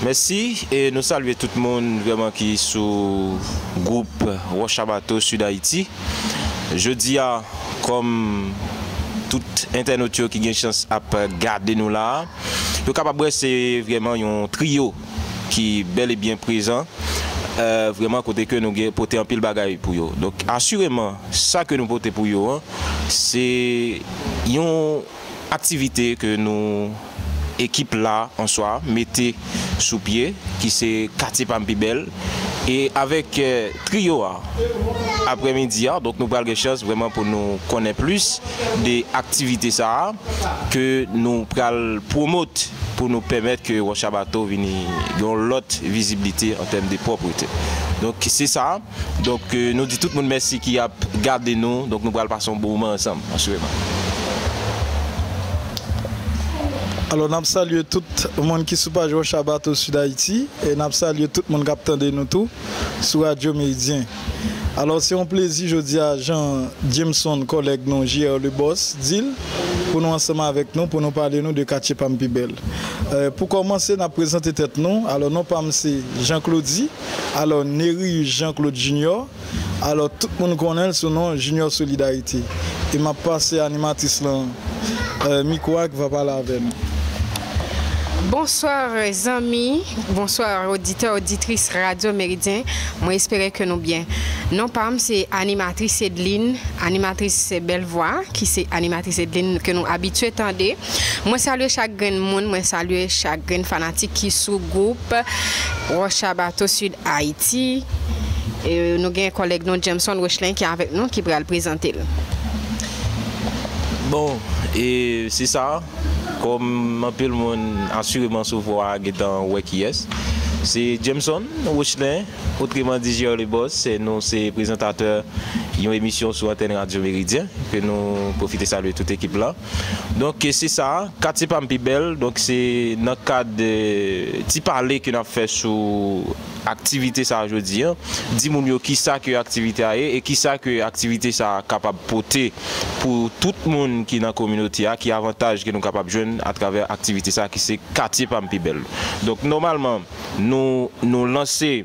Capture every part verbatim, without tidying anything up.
Mèsi, e nou salye tout moun vrèman ki sou gwoup Wòch a Bato Sid Ayiti. Jodi a, kòm tout entènot yo ki gen chans ap gade nou la a, yo kapab wè se vrèman yon triyo ki bèl e byen prezan, e, vrèman kote ke nou gen pote anpil bagay pou yo. Donk, asireman, sa ke nou pote pou yo an, se yon aktivite ke nou, ekip la an swa, mete sou pye, ki se Katye Pa M Pi Bèl. E avèk, e, triyo a, aprèmidi a, donk, nou pral gen chans vrèman pou nou konnen plis de aktivite sa a ke nou pral pwomot pou nou pèmèt ke Wòch a Bato vini gen yon lòt viziblite an tèm de pwòprete. Donk, se sa. Donk, e, nou di tout moun mèsi ki ap gade nou. Donk, nou pral pase yon bon moman ansanm, asireman. Alò, n ap salye tout moun ki sou paj Wòch a Bato Sid Ayiti, e n ap salye tout moun k ap tande nou tou sou Radyo Meridyen. Alò, se yon plezi jodi a, jan Jameson, kòlèg nou, J R Le Boss, di l, pou nou ansanm avèk nou, pou nou pale nou de Katye Pa M Pi Bèl. E, pou kòmanse, n ap prezante tèt nou. Alò, non pa m se Jean Claudy. Alò, Nerius Jean Claude Junior. Alò, tout moun konnen l sou non Junior Solidarité. E m ap pase animatris lan, e, mikwo a ki va pale avè nou. Bonswa, zanmi. Bonswa, oditè, oditris Radyo Meridyen. Mwen espere ke nou byen. Non pa m se animatris Edline, animatris Bèl Vwa, ki se animatris Edline ke nou abitye tande. Mwen salye chak grenn moun, mwen salye chak grenn fanatik ki sou gwoup Wòch a Bato Sid Ayiti. E nou gen kòlèg nou, Jameson Rochlen, ki avèk nou, ki pral prezante l. Bon, e se sa, kòm anpil moun asireman sou vwa a gentan wè kiyès, se Jameson Rochlen, otreman di J R Le Boss, se nou se prezantatè yon emisyon sou antèn Radyo Meridyen, ke nou pwofite salye tout ekip la. Donk, se sa, Katye Pa M Pi Bèl, donk, se nan kad, e, ti pale ke n ap fè sou aktivite sa a jodi a. Di moun yo kisa ke aktivite a ye e kisa ke aktivite sa a kapab pote pou tout moun ki nan kominote a, ki avantaj ke nou kapab jwenn atravè aktivite sa a ki se Katye Pa M Pi Bèl. Donk, nòmalman, nou, nou lanse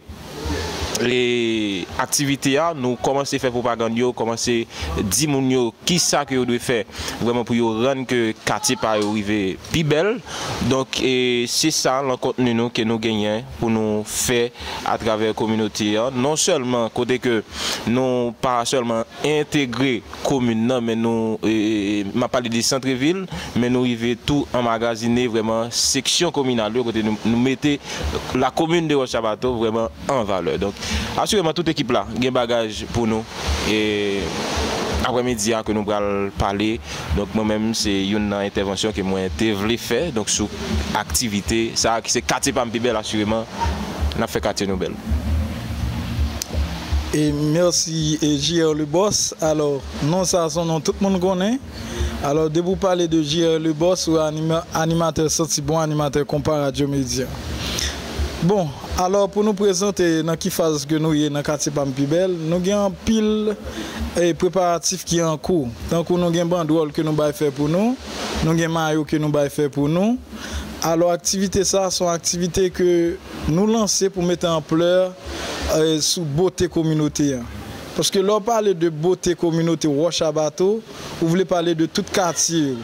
e aktivite a, nou kòmanse fè pwopagann yo, kòmanse di moun yo kisa ke yo dwe fè vrèman pou yo rann ke katye pa yo rive pi bèl. Donk, e, se sa lan kontni nou ke nou genyen pou nou fè atravè kominote a. Non sèlman kote ke nou pa sèlman entegre komin nan, men nou, e, e, e, m ap pale de santrevil, men nou rive tou anmagazine vrèman seksyon kominal yo, kote nou, nou mete la commune de Roche à Bateau vrèman an valè. Donk, asireman, tout ekip la gen bagaj pou nou. E aprèmidi a ke nou pral pale. Donk, mwen menm, se youn nan entèvansyon ke mwen te vle fè, donk, sou aktivite sa a ki se katye pa m pi bèl, asireman, n ap fè katye nou bèl. E mèsi, e J R Le Boss. Alò, non sa a se yon non tout moun konnen. Alò, depi w pale de J R Le Boss, ou anima-, animatè santi bon, animatè konpa Radyo Medya. Bon, alò, pou nou prezante nan ki faz ke nou ye nan katye pa m pi bèl, nou gen anpil, e, preparatif ki an kou. Tankou nou gen bandwòl ke nou bay fè pou nou, nou gen mayo ke nou bay fè pou nou. Alò, aktivite sa a se yon aktivite ke nou lanse pou mete anplè, e, sou bote kominote a. Paske lè w pale de bote kominote Wòch a Bato, ou vle pale de tout katye yo.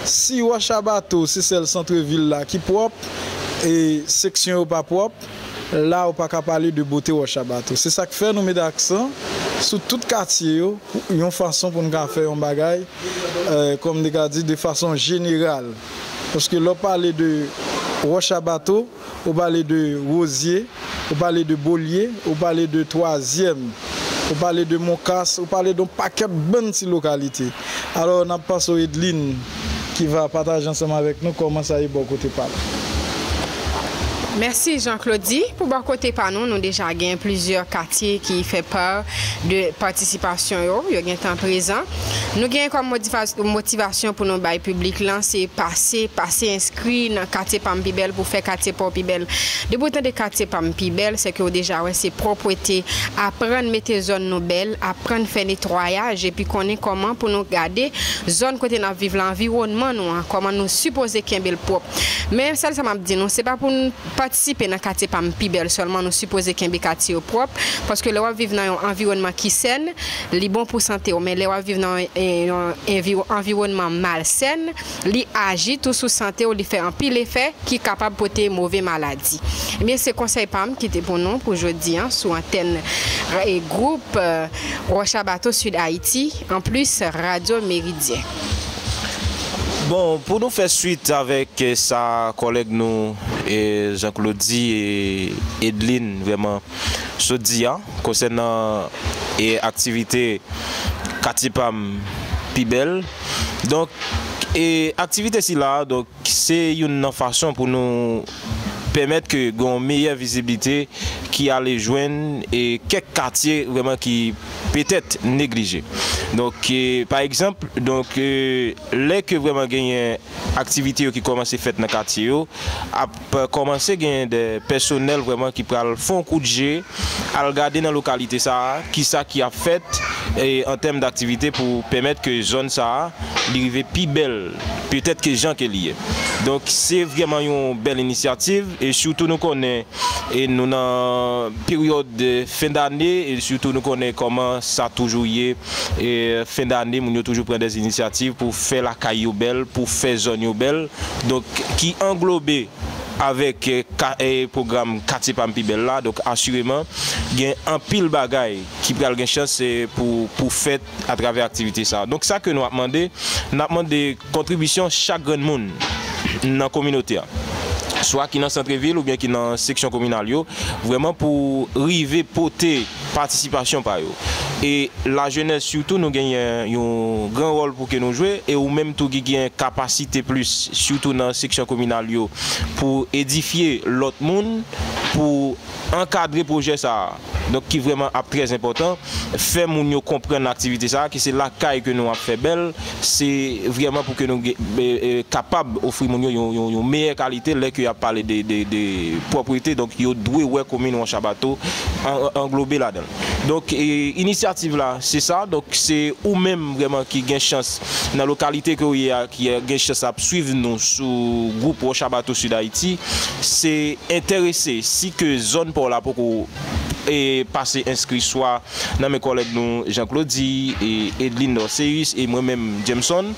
Si Wòch a Bato se sèl santrevil la ki pwòp, e seksyon yo pa pwòp, la ou pa ka pale de bote Wòch a Bato. Se sa k fè nou mete aksan sou tout katye yo, yon fason pou n ka fè yon bagay, e, kòm m te ka di, de fason jeneral. Paske lè w pale de Wòch a Bato, ou pale de Wozye, ou pale de Bolye, ou pale de Twazyèm, ou pale de Monkas, ou pale de yon pakèt bann ti lokalite. Alò, n ap pase w Edline, ki va pataje ansanm avèk nou kòman sa ye bò kote pa l. Mèsi, Jean Claudy. Pou bò kote pa nou, nou deja gen plizyè katye ki fè pa de patisipasyon yo, yo gentan prezan. Nou gen kòm motiva-, motivasyon pou nou bay piblik lan, se pase, pase enskri nan katye pa m pi bèl pou fè katye pa w pi bèl. Depi w tande katye pa m pi bèl, se ke w deja wè se pwòpte, aprann mete zòn nou bèl, aprann fè netwayaj, epi konnen kòman pou nou gade zòn kote n ap viv la, anviwònman nou an, kòman nou sipoze kenbe l pwòp. Men sèl sa m ap di nou, se pa pou n patisipe nan katye pa m pi bèl sèlman, nou sipoze kenbe katye yo pwòp, paske lè w ap viv nan yon anviwònman ki sèn, li bon pou sante w, men lè w ap viv nan yon, yon anvi-, anviwònman malsèn, li aji tou sou sante w, li fè anpil efè ki kapab pote move maladi. Ebyen, se konsèy pa m ki te pou nou pou jodi a sou antèn, e, gwoup, e, Wòcha Bato Sid Ayiti, anplis Radyo Meridyen. Bon, pou nou fè swit avèk, e, sa kòlèg nou, e, Jean Claudy e Edline vrèman sot di a konsènan, e, aktivite Katye pa m pi bèl. Donk, e, aktivite sila, donk, se youn nan fason pou nou pèmèt ke gen yon meyè viziblite ki ale jwenn, e, kèk katye vrèman ki petèt neglije. Donk, e, pa egzanp, donk, e, lè ke vrèman genyen aktivite yo ki kòmanse fèt nan katye yo, ap kòmanse genyen de pèsonèl vrèman ki pral fè yon kout je, al gade nan lokalite sa a, kisa ki ap fèt, e, an tèm daktivite pou pèmèt ke zòn sa a, li rive pi bèl, petèt ke jan ke li ye. Donk, se vrèman yon bèl inisyativ, e sitou nou konnen, e nou nan peryòd fen dane, e sitou nou konnen kòman sa toujou ye, e fen dane, moun yo toujou pran de inisyativ pou fè lakay yo bèl, pou fè zòn yo bèl, donk, ki anglobe avèk, e, ka-, e, pwogram Katye pa m pi bèl la. Donk, asireman, gen anpil bagay ki pral gen chans, e, pou, pou fèt atravè aktivite sa a. Donk, sa ke nou ap mande, n ap mande kontribisyon chak grenn moun nan kominote a, swa ki nan santrevil oubyen ki nan seksyon kominal yo, vrèman pou rive pote patisipasyon pa yo. E lajenès sitou, nou genyen yon gran wòl pou ke nou jwe, e ou menm tou ki gen kapasite plis, sitou nan seksyon kominal yo, pou edifye lòt moun, pou ankadre pwojè sa a. Donk, ki vrèman ap trè enpòtan, fè moun yo konprann aktivite sa a, ke se lakay ke nou ap fè bèl, se vrèman pou ke nou ge-, e, e, kapab ofri moun yo yon, yon, yon meyè kalite lè ke y ap pale de, de, de pwòprete. Donk, yo dwe wè komin Wòcha Bato an-, anglobe ladan l. Donk, e, inisyativ la, se sa. Donk, se ou menm vrèman ki gen chans nan lokalite ke w ye a, ki gen chans ap swiv nou sou gwoup Wòcha Bato Sid Ayiti, se enterese, si ke zòn pa w la poko, e, pase enskri swa nan men kòlèg nou Jean Claudy, e, Edline Dorceus, e mwen menm Jameson.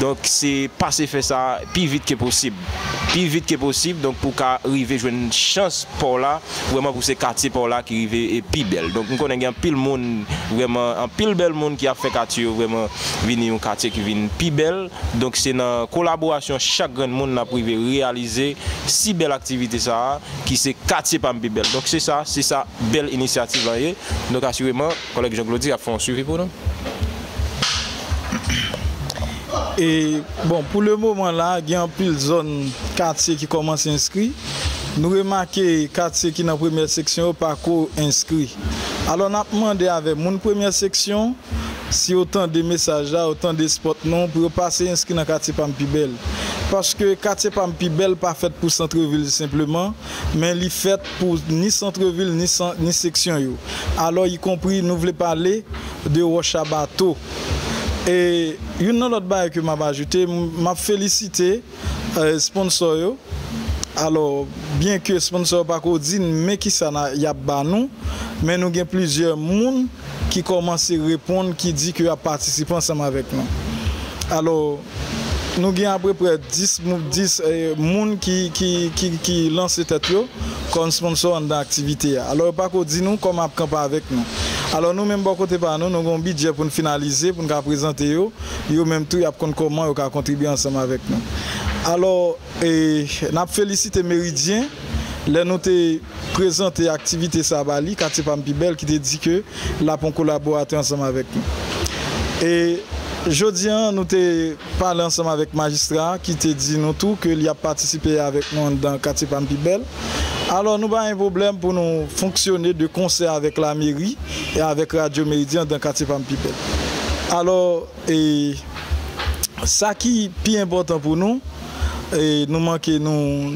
Donk, se pase fè sa pi vit ke posib. Pi vit ke posib, donk, pou ka rive jwenn chans pa w la, vrèman pou se katye pa w la ki rive e pi bèl. Donk, m konnen gen anpil moun, vrèman, anpil bèl moun ki ap fè katye yo vrèman vini yon katye ki vin pi bèl. Donk, se nan kolaborasyon chak grenn moun n ap rive reyalize si bèl aktivite sa a, ki se Katye pa m pi bèl. Donk, se sa, se sa bèl inisyativ la ye. Donk, asireman, kòlèg Jean Claudy ap fè yon swivi pou nou. E, bon, pou le moman la, gen anpil zòn, katye ki kòmanse enskri. Nou remake katye ki nan premyè seksyon yo pako enskri. Alò, n ap mande avè moun premyè seksyon, si yo tande mesaj la, yo tande spòt nou, pou yo pase enskri nan Katye pa m pi bèl. Paske Katye pa m pi bèl pa fèt pou santrevil senpleman, men li fèt pou ni santrevil, ni san-, ni seksyon yo. Alò, ikonpri, nou vle pale de Wòcha Bato. E youn nan lòt bagay ke m ap ajoute, m, m ap felisite, e, sponsò yo. Alò, byenke sponsò yo pako di n men kisa n a, y ap ba nou, men nou gen plizyè moun ki kòmanse reponn, ki di ke y ap patisipe ansanm avèk nou. Alò, nou gen apeprè dis mou-, dis, e, moun ki, ki, ki, ki lanse tèt yo kòm sponsò anndan aktivite a. Alò, yo pako di nou kòman y ap kanpe avèk nou. Alò, nou menm bò kote pa nou, nou gen yon bidjè pou n finalize, pou n ka prezante yo. Yo menm tou, y ap konn kòman yo ka kontribye ansanm avèk nou. Alò, e, n ap felisite Meridyen, lè nou te prezante aktivite sa a ba li, Katye pa m pi bèl, ki te di ke l ap yon kolaboratè ansanm avèk nou. E jodi a, nou te pale ansanm avèk majistra a, ki te di nou tou ke li ap patisipe avèk nou anndan Katye pa m pi bèl. Alò, nou pa gen pwoblèm pou nou fonksyone de konsè avèk lameri e avèk Radyo Meridyen anndan Katye pa m pi bèl. Alò, e sa ki pi enpòtan pou nou, e nou manke nou,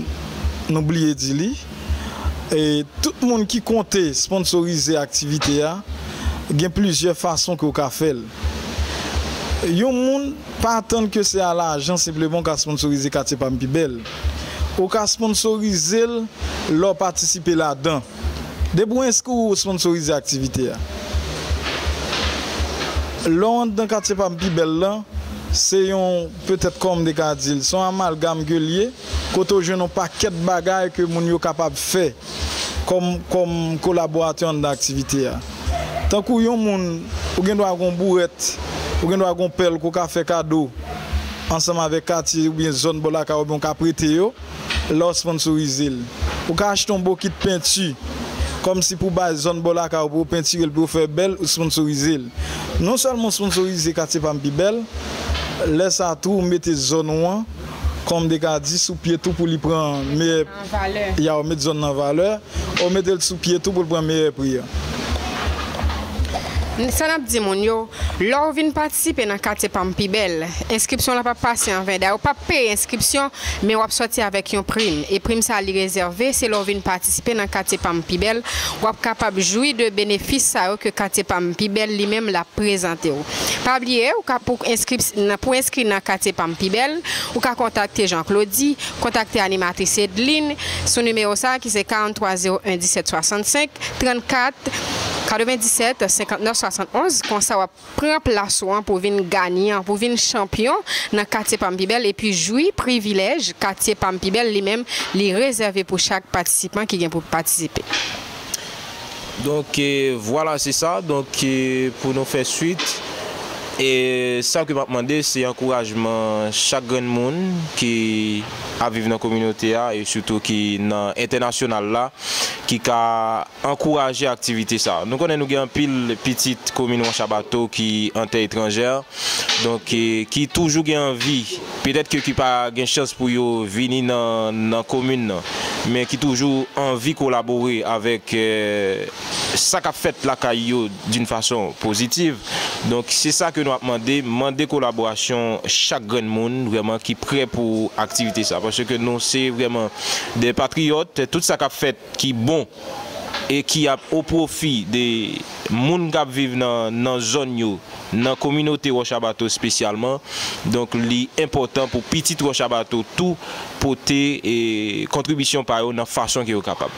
nou bliye di li. E tout moun ki konte sponsorize aktivite a, gen plizyè fason ke w ka fè l. Yon moun pa atann ke se a lajan senpleman w ka sponsorize Katye pa m pi bèl. Ou ka sponsorize l lè w patisipe ladan. Depi w enskri, ou sponsorize aktivite a. Lè w anndan katye pa m pi bèl lan, se yon, petèt kòm m te ka di l, se yon amalgam ke l ye, kote w jwenn yon pakèt bagay ke moun yo kapab fè kòm, kòm kolaboratè anndan aktivite a. Tankou yon moun, ou gen dwa gen yon bourèt, ou gen dwa gen yon pèl ke w ka fè kado ansanm avèk katye oubyen zòn bò lakay ou, oubyen w ka prete yo, lè w sponsorize l. Ou ka achte yon bokit penti, kòmsi pou bay zòn bò lakay ou, pou yo pentire l, pou yo fè bèl, ou sponsorize l. Non sèlman w sponsorize katye pa m pi bèl, lè sa tou, ou mete zòn ou an, kòm m te ka di, sou pye tou pou li pran meyè, ya, ou met zòn nan valè, ou mete l sou pye tou pou l pran meyè pri an. Sa n ap di moun yo, lè w vin patisipe nan katye pa m pi bèl, enskripsyon la p ap pase an ven. Dayè, ou p ap peye enskripsyon, men w ap sòti avèk yon prim. E prim sa a, li rezève, se lè w vin patisipe nan katye pa m pi bèl, w ap kapab jwi de benefis sa yo ke katye pa m pi bèl li menm l ap prezante w. Pa bliye, ou ka, pou enskri, pou enskri nan katye pa m pi bèl, ou ka kontakte Jean Claudy, kontakte animatris Edline sou nimewo sa a ki se karant twa zewo en disèt swasannsenk, trannkat katrevendisèt senkantnèf swasannonz, konsa w ap pran plas ou an pou vin ganyan, pou vin chanpyon nan katye pa m pi bèl, epi jwi privilèj katye pa m pi bèl li menm li rezève pou chak patisipan ki gen pou patisipe. Donk, e, vwala, se sa. Donk, e, pou nou fè swit, e sa ke m ap mande, se ankourajman chak grenn moun ki ap viv nan kominote a, e sitou ki nan entènasyonal la, ki ka ankouraje aktivite sa. Nou konnen nou gen anpil pitit komin Wòch a Bato ki an tè etranjè, donk, e, ki toujou gen anvi, petèt ke ki pa gen chans pou yo vini nan, nan komin nan, men ki toujou anvi kolabore avèk, e, sa k ap fèt lakay yo d'une façon positive. Donk, se sa ke nou ap mande, mande kolaborasyon chak grenn moun vrèman ki prè pou aktivite sa. Paske nou se vrèman de patriyòt, tout sa k ap fèt ki bon e ki ap o pwofi de moun k ap viv nan, nan zòn yo, nan kominote Wòch a Bato espesyalman. Donk, li enpòtan pou pitit Wòch a Bato tou pote, e, kontribisyon pa yo nan fason ke yo kapab.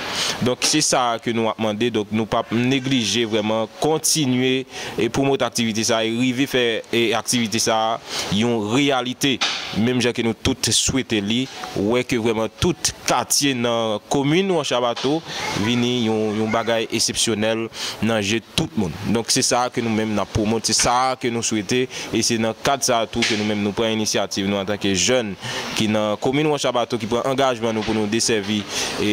Donk, se sa ke nou ap mande. Donk, nou p ap neglije vrèman kontinye e pwomote aktivite sa e rive fè, e, aktivite sa yon reyalite, menm jan ke nou tout swete li, wè ke vrèman tout katye nan komin Wòch a Bato vini yon, yon bagay eksepsyonèl nan je tout moun. Donk, se sa ke nou menm n ap pwomote, se sa ke nou swete, e se nan kad sa a tou ke nou menm nou pran inisyativ, nou antanke jèn ki nan komin Wòch a Bato, ki pran angajman nou pou nou desèvi, e,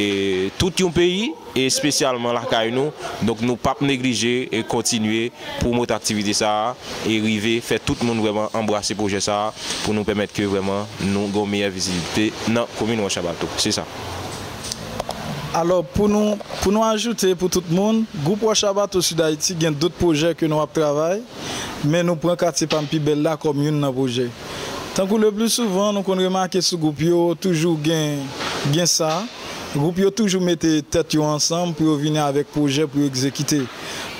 tout yon peyi, e espesyalman lakay nou. Donk, nou p ap neglije e kontinye pwomote aktivite sa a e rive fè tout moun vrèman anbrase pwojè sa a pou nou pèmèt ke vrèman nou gen yon meyè vizibilite nan komin Wòch a Bato. Se sa. Alò, pou nou, pou nou ajoute pou tout moun, gwoup Wòch a Bato Sid Ayiti gen dòt pwojè ke nou ap travay, men nou pran katye pa m pi bèl la kòm youn nan pwojè. Tankou le pli souvan, nou konn remake sou gwoup yo, toujou gen, gen sa. Gwoup yo toujou mete tèt yo ansanm pou yo vini avèk pwojè pou yo egzekite.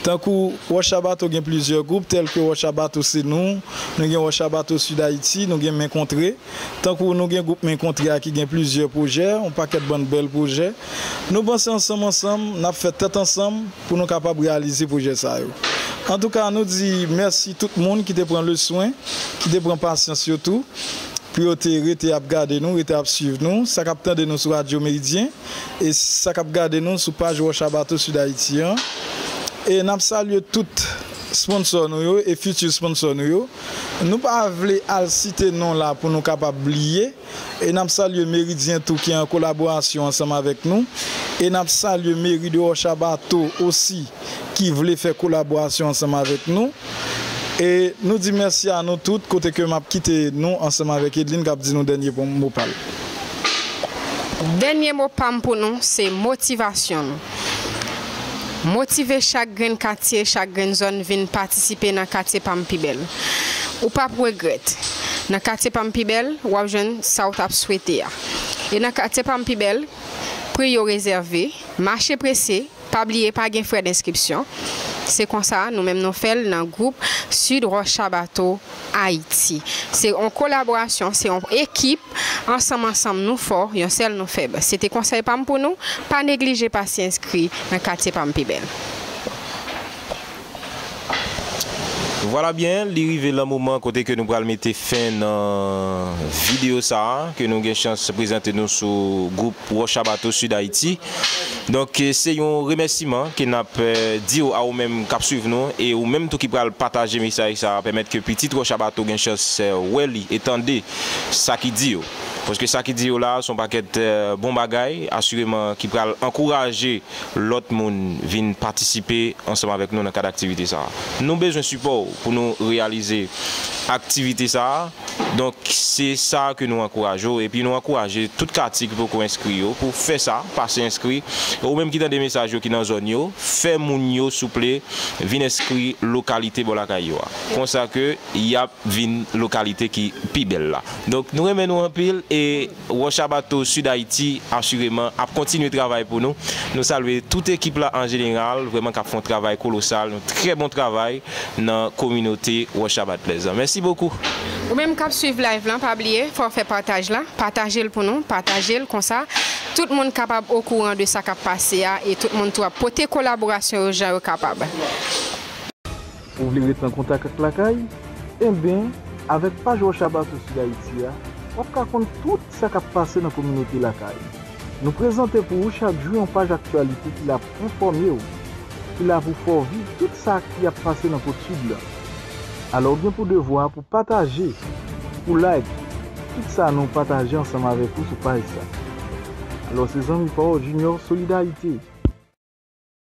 Tankou Wòch a Bato gen plizyè gwoup, tèlke Wòch a Bato se nou, nou gen Wòch a Bato Sid Ayiti, nou gen Men Kontre. Tankou nou gen gwoup Men Kontre a ki gen plizyè pwojè, yon pakèt bann bèl pwojè. Nou panse ansanm, ansanm, n ap fè tèt ansanm pou nou kapab reyalize pwojè sa yo. Antouka, nou di mèsi tout moun ki te pran leswen, ki te pran pasyans yo tou, pou yo te rete ap gade nou, rete ap swiv nou, sa k ap tande nou sou Radyo Meridyen, e sa k ap gade nou sou paj Wòch a Bato Sid Ayiti an. E n ap salye tout sponsò nou yo e fiti sponsò nou yo. Nou pa vle al site non la pou nou kapab bliye. E n ap salye Meridyen tou ki an kolaborasyon ansanm avèk nou. E n ap salye meri de Wòch a Bato osi ki vle fè kolaborasyon ansanm avèk nou. E nou di mèsi a nou tout, kote ke m ap kite nou ansanm avèk Edline k ap di nou dènye mo pa l. Dènye mo pa m pou nou, se motivasyon nou. Motive chak grenn katye, chak grenn zòn vin patisipe nan Katye Pa M Pi Bèl. Ou p ap regrèt. Nan Katye Pa M Pi Bèl, w ap jwenn sa w t ap swete a. E nan Katye Pa M Pi Bèl, pri yo rezève, mache prese, pa bliye pa gen frè denskripsyon. Se konsa, nou menm nou fè l nan gwoup Sud Rocha Bato Ayiti. Se yon kolaborasyon, se yon ekip, ansanm, ansanm nou fò, yon sèl nou fèb. Se te konsèy pa m pou nou, pa neglije pase enskri nan katye pa m pi bèl. Vwala byen, li rive lan moman kote ke nou pral mete fen nan videyo sa a, ke nou gen chans prezante nou sou gwoup Rocha Bato Sud Ayiti. Donk, se yon remèsiman ke n ap di w a ou menm k ap swiv nou e ou menm tou ki pral pataje mesaj sa a, pèmèt ke pitit Rocha Bato gen chans wè li e tande sa ki di yo. Paske sa ki di yo la, se yon pakèt bon bagay, asireman, ki pral ankouraje lòt moun vin patisipe ansanm avèk nou nan kad aktivite sa a. Nou bezwen sipò w pou nou reyalize aktivite sa a. Donk, se sa ke nou ankouraje w, epi nou ankouraje tout katye ki poko enskri yo pou fè sa, pase enskri. Ou menm ki tande mesaj yo ki nan zòn yo, fè moun yo souple vin enskri lokalite bò lakay yo a. Konsa ke y ap vin lokalite ki pi bèl la. Donk, nou renmen nou anpil e Rocha Bato Sud Ayiti, asireman, ap kontinye travay pou nou. Nou salye tout ekip la an jeneral, vrèman k ap fè yon travay kolosal, yon trè bon travay nan kominote Rocha Bato Plèzan. Mèsi bokou. Ou menm k ap swiv live lan, pa bliye, fò w fè pataj la, pataje l pou nou, pataje l konsa tout moun kapab okouran de sa k ap pase a e tout moun tou ap pote kolaborasyon yo jan yo kapab. Ou vle ret an kontak ak Lakay? Enben, avèk paj Rocha Bato Sud Ayiti a, w ap ka konn tout sa k ap pase nan kominote Lakay. Nou prezante pou ou chak jou yon paj aktyalite ki la pou enfòme w, ki la pou fè w viv tout sa ki ap pase nan Kot Sid lan. Alò, w gen pou devwa pou pataje, pou like, tout sa nou pataje ansanm avèk ou sou paj sa. Alò, se zanmi pa w, Junior Solidarité.